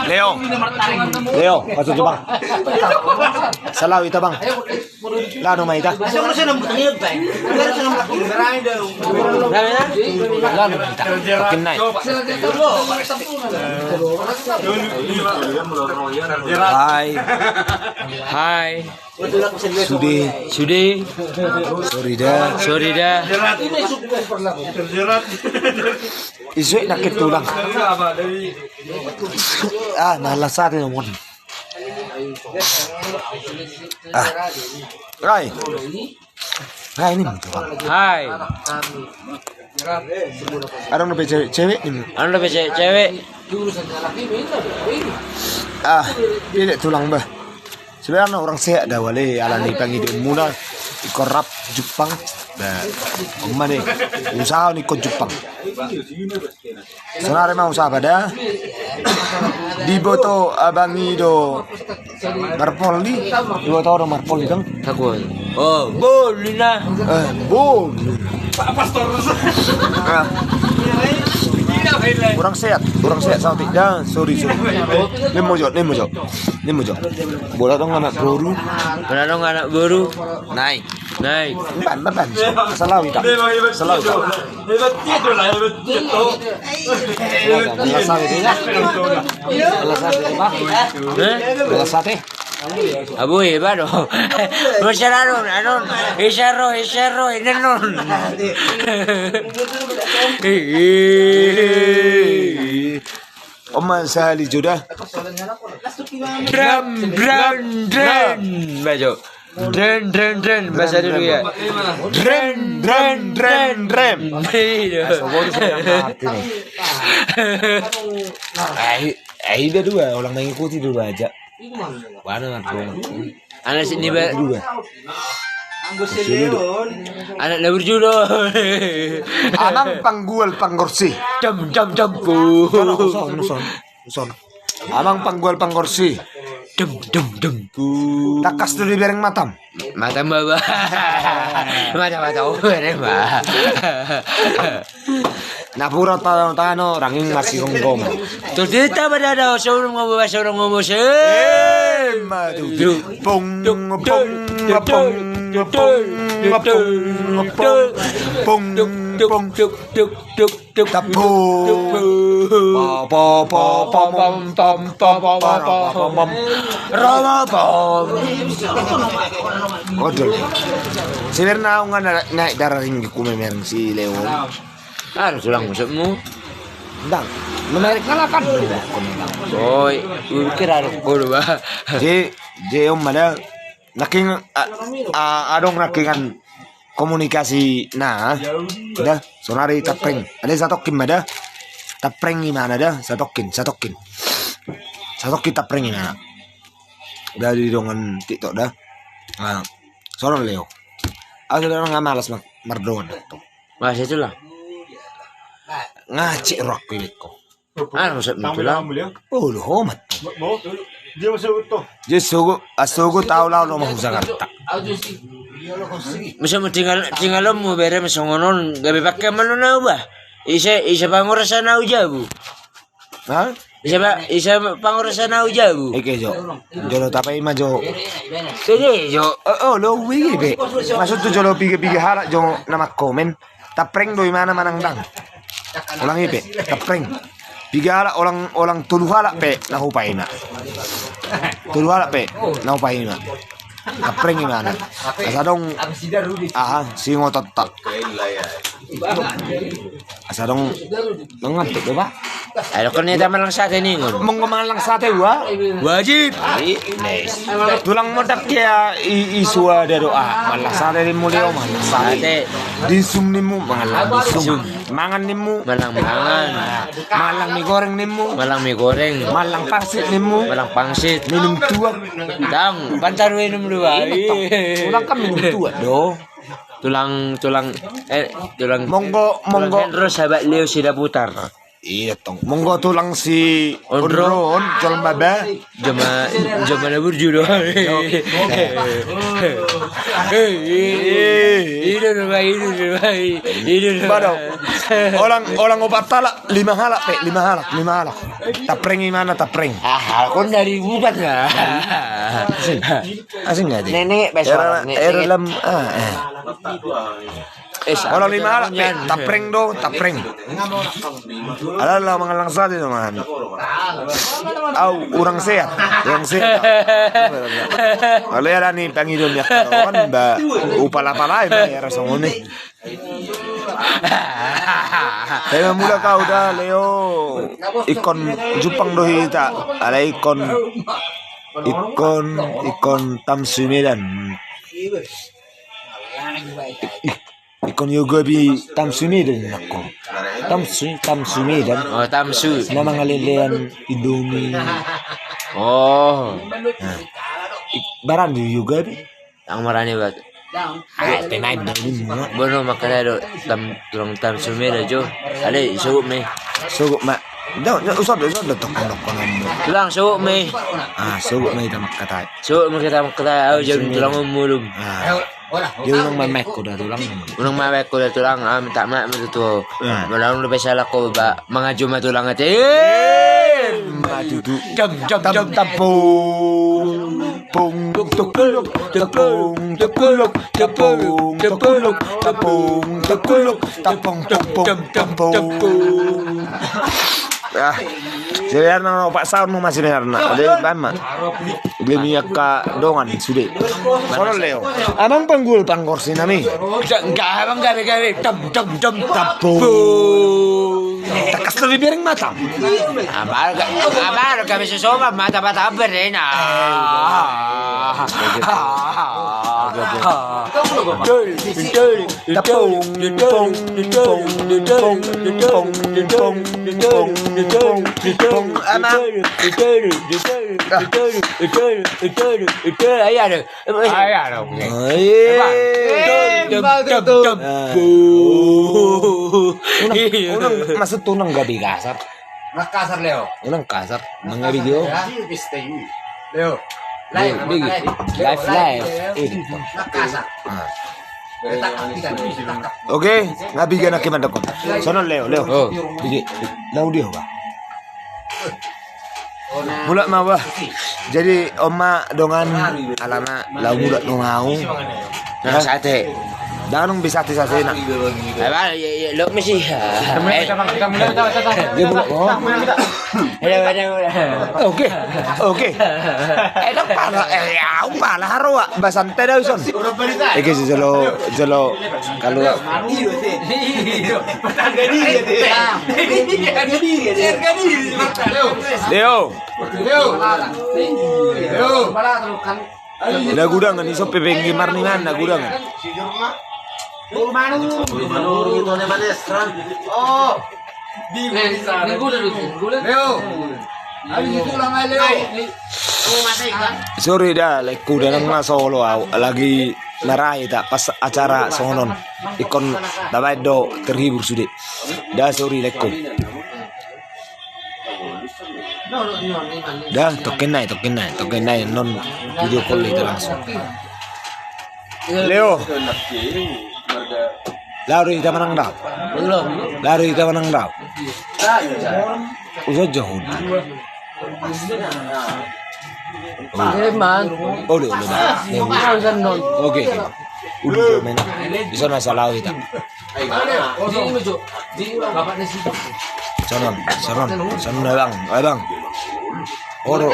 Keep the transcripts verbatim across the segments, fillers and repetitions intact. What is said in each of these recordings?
Leo, Leo, masuk tu, Bang. Salah itu, Bang. Lanu ma hita. Lanu ma hita. Makin naik. Hai. Hai. Sude. Sude. Sorry da. Sorry da. Isu nak tulang. Ah, na las ate nomor. Ah. Rai. Rai, ini muncul. Hai. Adong dope cewek, cewek ini. Adong dope cewek, cewek. Ah, pilih tulang bah. Sebenarna orang sehat da wale alani pangidoanmuna. Ikon rap Jepang. Bah, oma ne. Usaha ni ikon Jepang. Sonari ma usaha pada. Diboto abang i do Marpolni. Diboto do Marpolni dong. Aku. Oh, Bolni na. Eh, Bolni. Pak Pastor. Ah. Kurang sehat, kurang sehat sama tidak. Sorry, sorry. Nemo jo, nemo jo. Nemo jo. Bola dong anak boru. Bola dong anak boru. Naik. Naik. Ban, ban, ban. Salah ita. Salah ita. Alas sate. Alas sate, Pak. Hah? Alas sate. Abu, hebat do. Masih anon, anon. Isaro, isaro, ini non. Oma sali jo da. Drum, drum, drum. Bajo. Dren, dren, dren, bahasa dulu ya. Dren, dren, dren, dren. Iya. Ahi, ahi da dua, orang mengikuti dulu aja. Mana dua? Anak sini ba. Dua. Anak na burju do. Amang panggual pangorsi. Jam, jam, jam. Sono, sono, sono. Sono. Amang panggual pangorsi. Dem, dem, dem. Tangkas do dibereng matam. Matam baba. Mata mata over ba. Napuran tano tano ranging masih gomgom. Terus dia tambah dada sorong ngobo sorong ngobo se. Madu. Pong pong pong pong pong pong pong pong. Tuk, tuk, tuk, tuk, tuk, tuk, tuk. Tapu. Tuk, tuk. Pa, pa, pa, pa, pam, pam, pam, pa, pa, pam, pam. Rama, pam. Odol. Sebenarna au nga na-, naik darah tinggi ku memereng si Leon. Harus ulang musikmu. Ndang. Memerek ngalakan. Oi, gue pikir harus bodoh bah. Je, je om ada. Nangkin, a, a, adong nangkinan komunikasi na da, sonari taprank. Ada satongkin ma da. Taprank imana da, satongkin, satongkin. Satongkin taprank imana. Dari dongan TikTok da. Nah, sono Leo. Aku sudah nggak malas mar-, mardongan. Mas itulah. Ngacik rohku ibekko. Anu, maksud mu tulang? Oh, lo homat. Dia sogo, ah, sogo tau lao lo mau Jakarta. Bisa mau tinggal, tinggal lo mau bere masongonon, gabe pakai malu nau bah. Isa, isa pangurasan nau jabu. Hah? Isa ba, isa pangurasan nau jabu. Ike jo. Jolo tapai ma jo. Sede jo. Oh, oh, lo wigi be. Maksud tu jolo piga-piga halak jo nama komen. Taprank do imana manang ndang. Ulang ipe, taprank. Piga halak, ulang, ulang tolu halak pe na hupaima. Tolu halak pe na hupaima. Taprank imana. Asa dong, aha, singo totok. Asa dong, mangantuk do, Pak. Ayo, kan ita manang sate ningon. Monggo manang sate, wa? Wajib. Tulang modak ya, i, i suada doa. Manang sate di mulio, manang sate. Sate. Disum nimu, manang disum. Mangan nimu. Manang mangan. Manang mie goreng nimu. Manang mie goreng. Manang pangsit nimu. Manang pangsit. Minum tuak. Dang, pantar minum dua. Tulang kan minum tuak do. Tulang, tulang, eh, tulang. Monggo, tulang monggo. Hendro sahabat Leo Sidaputar. Iya tong. Monggo tulang si Ondro. Ondro on, jolma ba. Jolma, jolma na burju do. Ida do ba, ida do ba, ida do ba. Ba do. Olang, olang opat halak, lima halak pe, lima halak, lima halak. Tapreng imana, tapreng. Ah, halak on dari bubat na. Asing, asing nggak dia? Nenek, besok. Era, nenek. Era lam, ah, eh. Eh, olang lima halak pe, tapreng do, tapreng. Ala ala mangallang sate do man. Au, urang sehat, urang sehat. Ala ala ni pangido ni angka on ba, upala-pala ima era songon i. Tapi mulak au da, Leo. Ingkon jumpang do hita, ala ingkon, ingkon, ingkon Tamsu Medan. Ingkon Yogabi Tamsu Medan nangkon. Tamsu, Tamsu Medan. Oh, Tamsu. Na mangalelean Indomie. Oh. Nah. Baran di Yogabi. Ang marani bat. Ah, pemain dah ini. Bono makanya do tam, tulang Tamsu Medan jo. Ale, sogot ma i. Sogot ma. Dau, dau, usah do, usah do tokon-tokon. Tulang, sogot ma i. Ah, sogot ma i, tamak katai. Sogot ma i, tamak katai. Au, jam tulang mulum. Ah. Dia unang mamek ko da tulang. Unang mamek ko da tulang, ah, minta maaf ma tutu. Molo adong dope salahku ba, mangajo ma tulang ate. Eh, ma tutu. Jam, jam, jam, jam. Tapung, pung, tukuluk, tapung, tukuluk, tapung, tukuluk, tapung, tukuluk, tapung, pung, pung, tapung. Ah, sebenarna opat saon ma sebenarna. Ada bama. Dia punya ka dongan sude. Sonon Leo. Amang panggul pangkorsi nami. Enggak, amang gabe-gabe. Dam, dam, dam, tapung. Takas lebih piring matang. Abar, abar gabe sesoba mata-mata berena. Dul, dul. Tapung, pung, pung, pung, pung, pung, pung, pung, pung, amang. Ayo, ayo. Ayo. Unang, unang, maksud unang gabe kasar. Makassar, Leo. Unang kasar, mangabege ho. Leo. Live, live, live. Live, live. Makassar. Ah. Oke, ngabege na ke mandok. Sonon Leo, Leo. Oh. Bege. Lau dia, Pak. Mulak ma, bah. Jadi, on ma dongan alana lau mulak dongan au. Nah, sate. Ndang adong be sate-satena. Apa, ya, ya, lo mesti. Kita mulai, kita, Bang. Kita mulai, kita, kita, kita. Dia mulak, oh. Kita mulai, kita. Oke, oke. Eh, ndang pala, eh, ya, au pala haroa, ba santai da ison. Ege, jolo, jolo, kalau Leo. Leo. Na gudangan, ison pe penggemar ni man, na gudangan. Leo. Sorry da, laengku da, ndang na solo au, lagi marai ta pas acara songon on. Ingkon tabaen do terhibur sude. Da, sorry laengku. Da, tongkin nai, tongkin nai, tongkin nai, non video call itu langsung. Leo. Laho do hita manang daon. Laho do hita manang daon. Usaha jauh. Oke, oke. Udah, udah. Oke. Udah, men. Bisa masalah kita. Sonon, sonon, sonon, abang, abang. Oro,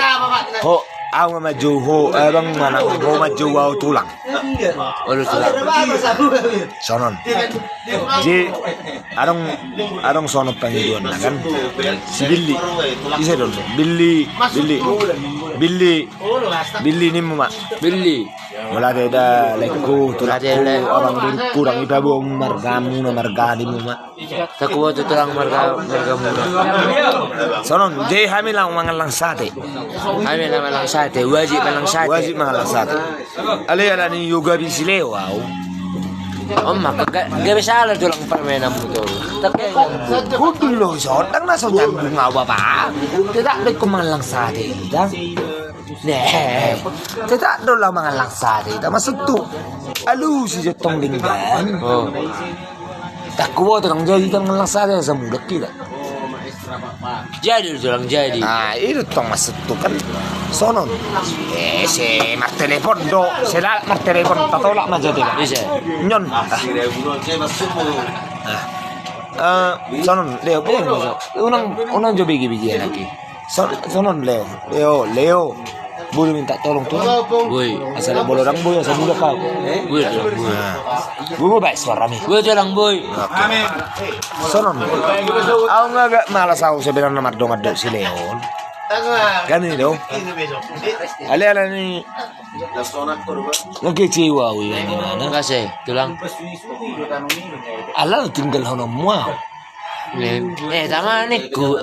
ho, au ma manjou ho, abang, manang ho manjou au tulang. Olo, tulang. Sonon. Jadi, adong, adong sonon pangidoanna kan. Si Billy. Ise do on? Billy, Billy. Billy. Billy nimu ma. Billy. Mauliate da laengku, tulangku, abang, boruku, ndang dipaboa margamuna, marga nimu ma. Sakuboto tulang, marga, margamuna. Sonon, jadi hami laho mangallang sate. Hami laho mangallang sate, wajib mangallang sate. Wajib mangallang sate. Ale, alani Yogabi si Leo au. Om ma, ga-, gabe salah tulang permainanmu tu. Tapi hundul lo, so, ndang na so nyambung au, Bapa. Tetap do ingkon mangallang sate hita. Nah, tetap do laho mangallang sate hita. Maksudhu, alusi jo tong denggan. Oh. Ndang huboto nang jadi hita mangallang sate, asa mulak hita. Jadi do tulang, jadi. Nah, i do tong maksudhu kan. Sonon. Eh, sai martelepon do, sai lalap martelepon, tatolak ma jadi, Pak. Bisa. Nyon. Ah. Ah. Eh, sonon, Leo, bege ma so. Unang, unang jo bege-bege lagi. So-, sonon, Leo. Leo, Leo. Boi minta tolong tu. Boi. Asa molo ndang boi, asa mulak au. Boi, tulang, boi. Nah. Boi, boi, baen suarami. Boi, tulang, boi. Oke. Sonon. Au nga agak malas au sebenarna mardongan dohot si Leo on. Kan i do. Alai alani. Nga kecewa au i, Bang, na. Makasih, tulang. Ala tinggalhononmu au. Eh, eh, tama ningku.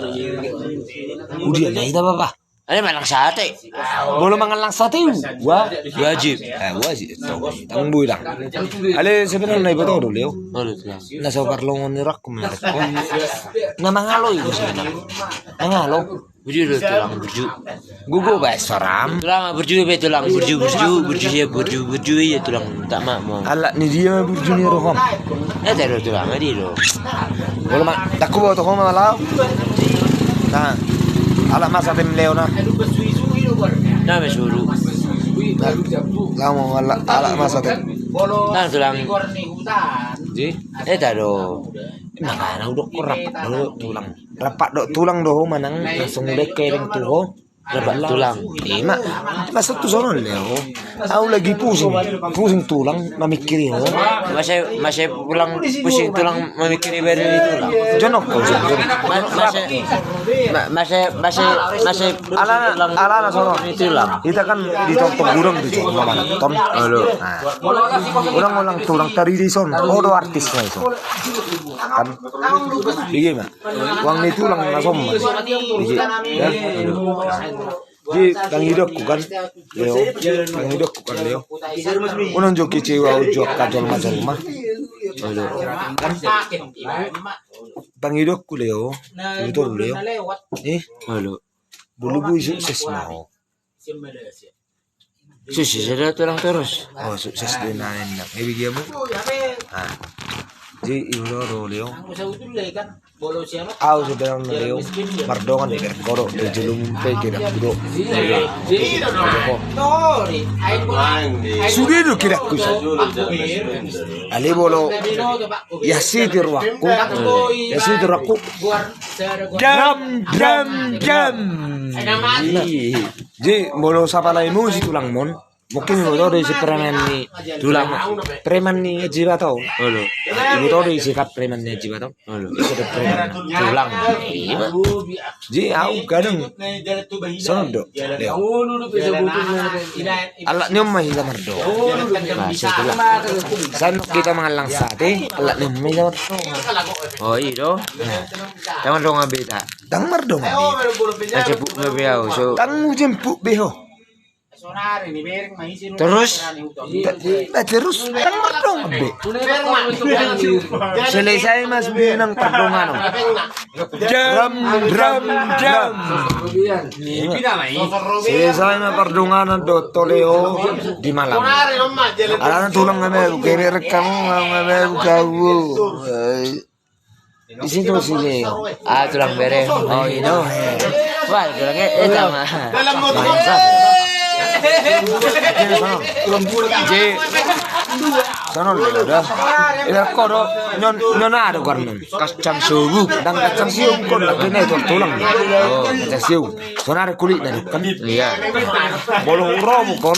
Udia na hita, Bapa. Alai mangallang sate. Molo mangallang sate, wa-, wajib. Eh, wajib. Ndang boi ndang. Alai sebenarna iboto do, Leo. Olo, tulang. Na so parlongoan ni rohangku ma. Na mangalo i sebenarna. Mangalo. Burju do, tulang, burju. Gogo baen suaram. Tulang, burju be, tulang, burju, burju, burju, iya, burju, burju, iya, tulang, tak mak mau. Alat ni dia ma burju ni roham. Eh, tak do, tulang, adi do. Bolo ma, tak huboto ho ma laho. Nah, alat masa tem Leo na. Na, be suru. Nah, laho ma alat, alat masa tem. Nah, tulang. Ji? Eh, tak do. Makana hudok ho rap do, tulang. Rap do tulang do ho manang langsung dengke deng tu ho. Rap tulang. Ima, maksudhu sonon, Leo. Au lagi pusing, pusing tulang mamikiri ho. Masa, masa pulang pusing tulang mamikiri badan ni tulang. Jonok ho, jonok. Ma-, masa, ma-, masa, masa, masa alana, tulang alana sonon. Tulang. Hita kan di tongtong gurang tu, Jonok, manaton. Halo. Nah. Ulang-ulang tulang tadi di son. Oh, do artis na son. Kan? Bege ma. Uang ni tulang na somba. Bege. Ya. Jadi, tangidokku kan, Leo. Tangidokku kan, Leo. Unang jo kecewa au jo angka jolma-jolma. Halo. Kan? Tangidokku, Leo. Betul, Leo. Eh? Halo. Bulu bui sukses ma ho. Sukses do tulang torus. Oh, sukses do na enak. Jadi dia mu. Ah. Jadi, iboto do, Leo. Au sebenarna, Leo, mardongan di berkodok di jolom pe kira kudo. Sude do kira kusa. Alai bolo. Ya si tiruakku. Ya si tiruakku. Dam, dam, dam. Jadi, molo sapalaimu si tulangmon, mungkin iboto do isi preman ni tulang. Preman ni Aji Bato. Halo. Iboto do isi kan preman ni Aji Bato. Halo. Isi do preman tulang. Iya. Jadi, au kadang sonon do. Leo. Alat ni on ma hita mardongan. Nah, si tulang. Sai hita mangallang sate, alat ni on ma hita mardongan. Oh, i do. Nah. Ndang mardongan be hita. Ndang mardongan be. Ndang jemput be au, so. Ndang jemput be ho. Torus? Nda, nda torus, ndang mardongan be. Selesai ma sude nang pardonganon. Dam, dam, dam. Selesai ma pardonganon dohot Leo di malam. Alana tulang nga mebu, kene rekam nga mebu kau. Di situ sini. Ah, tulang bere. Oh, i do. Wah, tulang e, eh, sama. Bangsat. Jadi, sonon do. Ida ko do. Nyon, nyon ado karnon. Kacang siobuk. Ndang kacang siobuk kon, tapi na itu tulang. Oh, kacang siobuk. Sonari kulitna do kan. Iya. Bolo urobuk kon.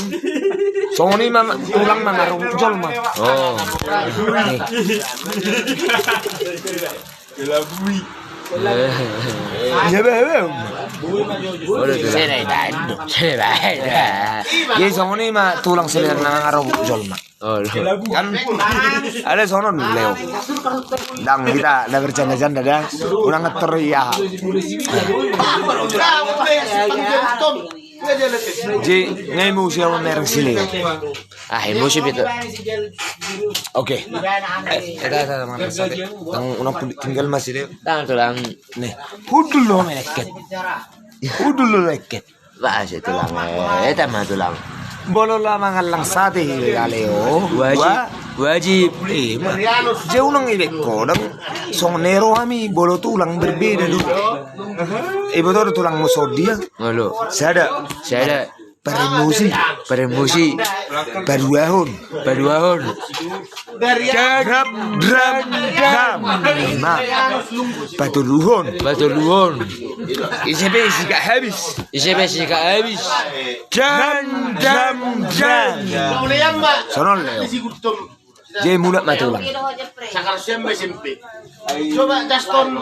Songon i ma tulang mangarobuk jolma. Oh. Nih. Iya, be, be. Udah, tulang. Sini, baik. Sini, baik. Jadi songon i ma tulang sebenarna mangarobuk jolma. Oh, lo. Kan, alai sonon, Leo. Ndang hita, nda bercanda-canda da. Unang ngetor ia. Jadi, nga emosi au mamereng si Leo. Ah, emosi, Pito. Oke. Eh, eta, eta, mangan sate. Unang pudi tinggal ma si Leo. Tulang. Nih. Hundul do meleket. Hundul do meleket. Bah, si tulang, eh, eta ma tulang. Molo laho mangallang sate, ya, Leo. Wajib. Wajib. Eh, ma. Jauh nang ibek kodang. Songon na ro hami, molo tulang berbeda do. Iboto do tulang molo songon dia. Molo. Sada. Sada. Paremosi. Paremosi. Paduahon. Paduahon. Dram, dram, dram. Ima. Patoluhon. Patoluhon. Ise pe sikat habis. Ise pe sikat habis. Dram, dram, dram. Songon, Leo. Jadi mulak ma tulang. Coba, Gaston.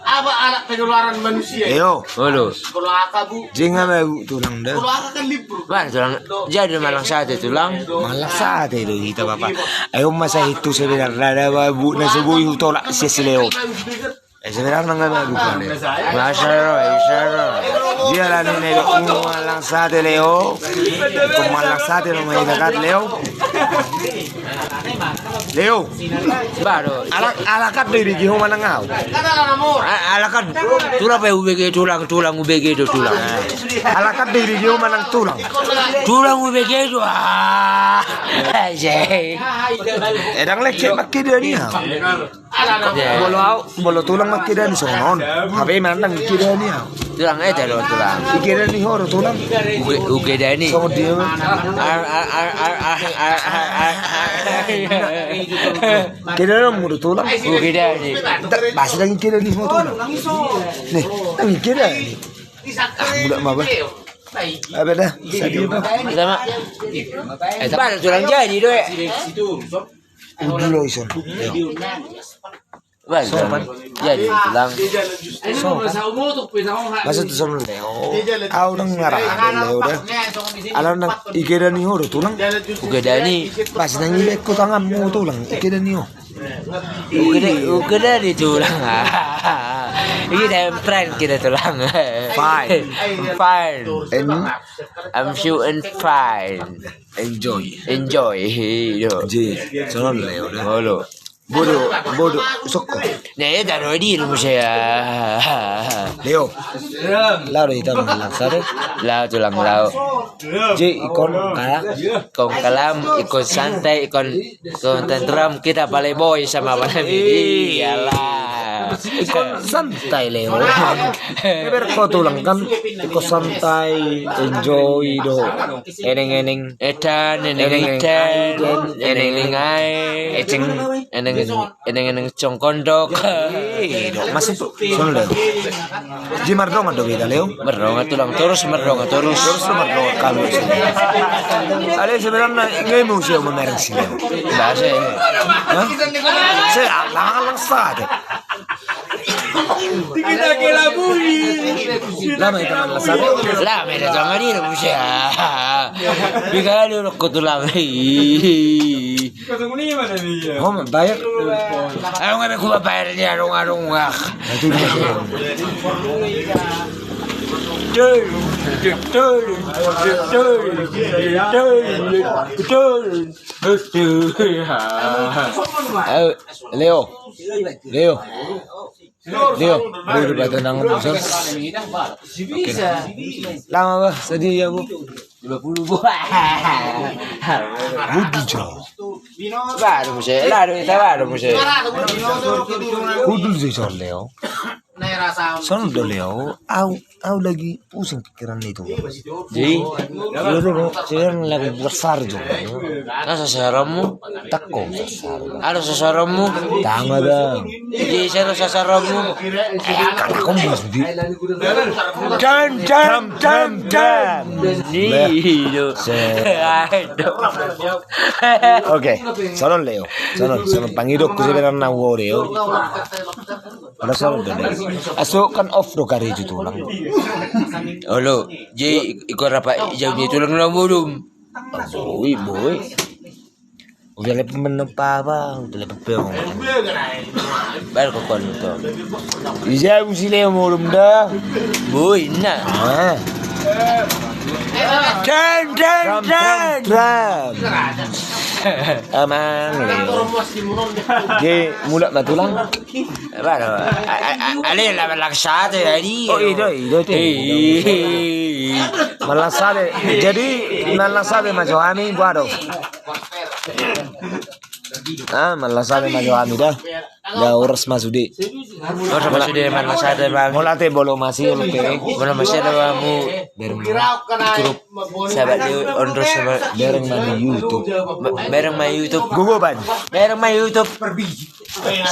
Apa alat penularan manusia? Leo. Olo. Kalau akabu. Jadi nga ma tulang da. Kalau aka kan libur. Bah, tulang. Jadi mangallang sate, tulang. Mangallang sate do hita, Bapak. Ayo masa itu sebenarna da, Bapak, na so boi hutolak si Leo. Eh, sebenarna nga ma tulang, Leo. Masa ro, masa ro. Dia lah ni, Leo, mangallang sate, Leo. Ingkon mangallang sate nama hita kan, Leo. Leo. Baru. Ala, ala kat do ibege ho manang au. A-, ala kat. Tulang pe ubege tulang, tulang ubege do tulang. Ala kat do ibege ho manang tulang. Tulang ubege do. Ah. Eh, ndang lecet mangkeda ni au. Molo au, molo tulang mangkeda ni songon on. Hape manang ingkeda ni au. Tulang, eh, tulang, tulang. Ingkeda ni ho do tulang. Uge-, ugeda ni. Songon dia. Ar, ar, ar. Ingkeda ni ho do tulang. Ugeda ni. Bah, ndang ingkeda ni ho tulang. Nih, ndang ingkeda ni. Ah, mulak ma bah. Apa dah? Sadia bah. Sama. Eh, bah, tulang jadi do, eh. Udu lo ison. Bah, tulang jadi, tulang. Masa tu songon Leo. Au ndang ngarana Leo da. Ala ndang ingkeda ni ho do tulang. Ugeda ni. Pas ndang ibek ho tanganmu tulang. Ingkeda ni ho. Ugeda, ugeda ni tulang. Ingkeda ni, fine kita tulang. Fine. Fine. And I'm sure and fine. Enjoy. Enjoy. Iyo. Jadi, songon Leo da. Olo. Bodo, bodo, sokko. Nah, ya, taruh di rumah saya. Leo. Laho do hita mangallang sate. Laho tulang, laho. Jadi, ingkon kalam. Ingkon kalam, ingkon santai, ingkon Tulang, tenteram, kita playboy sama apa namanya? Iyalah. Ingkon santai, Leo. Berko tulang kan, ingkon santai, enjoy do. Eneng-eneng. Edan, eneng-eneng edan, eneng-eneng ae. Eceng. Eneng-eneng congkondok. Eh, do, masuk tuh. Songon Leo. Jadi mardongan do beta, Leo. Mardongan tulang, torus mardongan torus. Torus mardongan kalau. Ale sebenarna nga emosi au mamereng si Leo. Bahasa ini. Hah? Saya lang lang sate. Kita kira bui. Lama itu lang sate. Lama itu sama dia, Bos, ya. Bikin dulu ke tulang. Ho ma bayar. Adong, adong, hubaen bayar ni, adong, adong, ah. Ayo, Leo. Leo. Leo, bodo ba, tenang, Bos. Oke. Lama bah, sadia, Bu. Lima puluh, Bu. Bodo jo. Baru muse, baru kita baru muse. Bodo jo, Leo. Songon do, Leo. Au, au lagi pusing pikiran itu. Jadi, iya do, sekarang lagi besar jo. Nasa sasaranmu? Tako sasaran. Ada sasaranmu? Tama, Bang. Jadi, saya sasaranmu. Eh, kata kau bos di. Dan, dan, dan, dan. Ni do. Oke, songon, Leo. Songon, songon pangidokku sebenarna, Leo. Ada songon do, Leo. Aso kan off do karejo tulang. Olo, jadi ingkon rap jam ni tulang na modom. Boi, boi. Udah lepon menopa apa? Udah lepon peong. Baru ke kau nonton. Iya, usi Leo modom da. Boi, nah. Ah. Dang, dang, dang. Amang Leo. Ge, mulak ma tulang. Baru, ale, lawan langsat ya, di. Oh, ido, ido, ido. Mallang sate. Jadi, mallang sate ma jo hami, waduh. Ah, mallang sate ma jo hami da. Da horas ma sude. Horas ma sude, mallang sate ma. Molo ate bolo masih, oke. Bolo masih ada bamu. Bereng grup sahabat Leo Ondro sama. Bereng ma di YouTube. Bereng ma YouTube. Gogo ban. Bereng ma YouTube.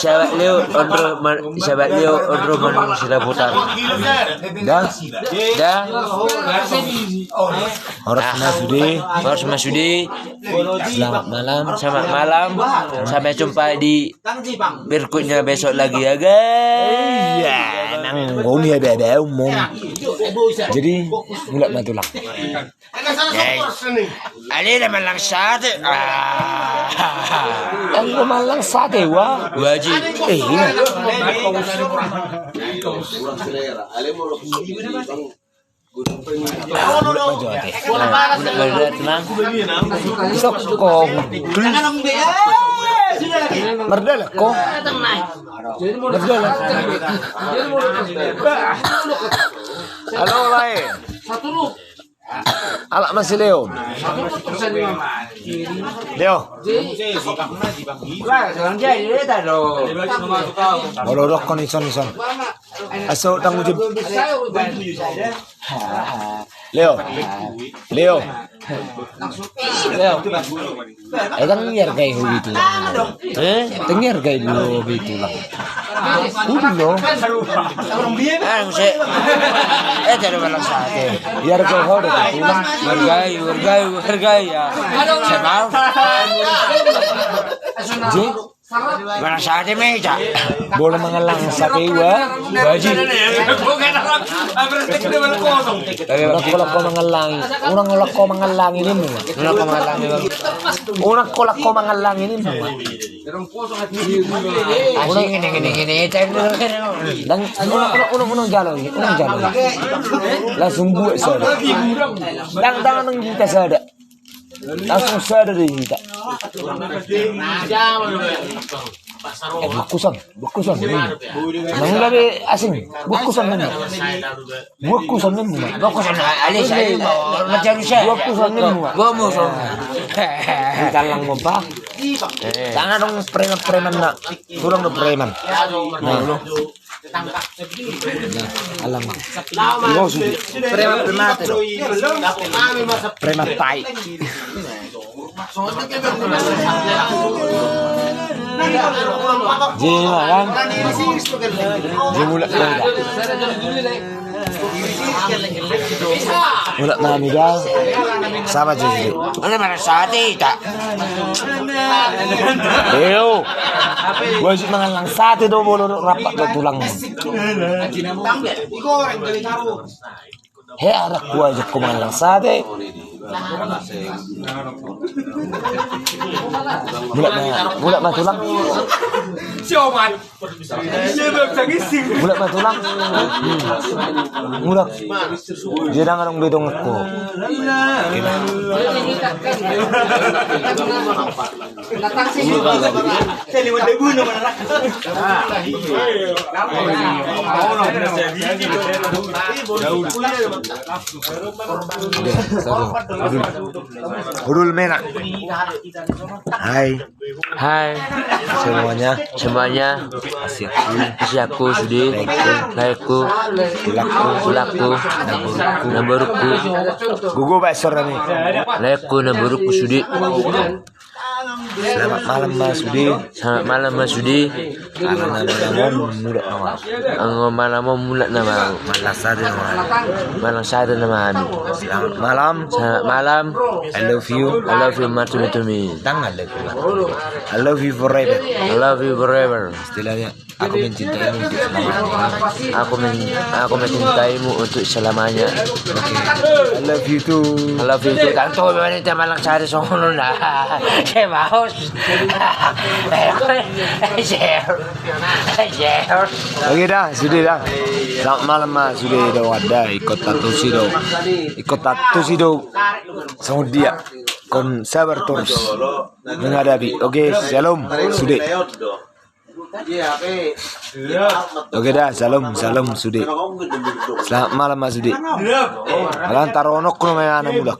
Sahabat Leo Ondro, sahabat Leo Ondro Manu Silaputar. Da. Da. Horas ma sude. Horas ma sude. Selamat malam. Selamat malam. Sampai jumpa di berikutnya besok lagi ya, guys. Iya, nang ngoni ya, bebe, umum. Jadi, mulak ma tulang. Ale, na mallang sate. Ah. Kan gua mallang sate, wa. Wajib. Eh, iya. Isok ko. Mardala ko. Mardala. Halo, lae. Alak masih Leo. Leo. Molo dokkon ison, ison. Aso tanggung jawab. Leo. Leo. Leo. Eh, tang iargai ho be tulang. Eh? Tang iargai ho be tulang. Udah lo. Anu se. Eh, jadi mallang sate. Iargai ho be tulang. Hargai, hargai, hargai ya. Sebab. Ji? Mallang sate ma i, Cak. Bolo mangallang sate iwa. Baji. Unang kolak ko mangallangi. Unang kolak ko mangallangi nimmu. Unang kolak ko mangallangi. Unang kolak ko mangallangi nimmu. Asing ini, ini, ini, ini. Dang, unang, unang, unang, unang jalo i, unang jalo i. Langsung buat sada. Dang, dang, nang kita sada. Langsung sada do hita. Eh, bungkusan, bungkusan. Nang gabe asing, bungkusan nang. Bungkusan nang. Bungkusan, ale, saya mau macam saya. Bungkusan nang. Gua mau sama. Hita lang mo ba. Tangan dong preman-preman na. Kurang do preman. Nah. Nah, alang. Preman, preman. Preman tai. Ji, makan. Ji, mulak, mulak. Mulak nami da. Sama jo. Ada mallang sate, tak? Eo. Gua sih mangallang sate do, bolo do, rapat do tulang. He, arak gua ajak ko mangallang sate. Mulak ma, mulak ma tulang. Sioman. Mulak ma tulang. Hmm. Mulak. Dia dang adong be donganku. Hudul Menak. Hai. Hai. Semuanya. Semuanya. Asi aku. Asi aku, sude. Laeku. Laeku. Tulaku. Namborukku. Namborukku. Gogo ba sora ni. Laeku, namborukku, sude. Selamat malam, Mas Sude. Selamat malam, Mas Sude. Anggo malam on mulak nama au. Anggo malam on mulak nama au. Mallang sade nama au. Mallang sade nama hami. Selamat malam. Selamat malam. I love you. I love you, Martumi Tumi. Dang I love you. I love you forever. I love you forever. Istilahnya, aku mencintaimu untuk selamanya. Aku men-, aku mencintaimu untuk selamanya. Oke. I love you too. I love you too. Tantu memang ini mallang sade songon on. Oke da, sude da. Selamat malam ma sude da, wada, ingkon tatusi do. Ingkon tatusi do. Songon dia. Ingkon sabar torus menghadapi. Oke, shalom sude. Oke da, shalom, shalom sude. Selamat malam ma sude. Alana taronon ho ma i, ana mulak.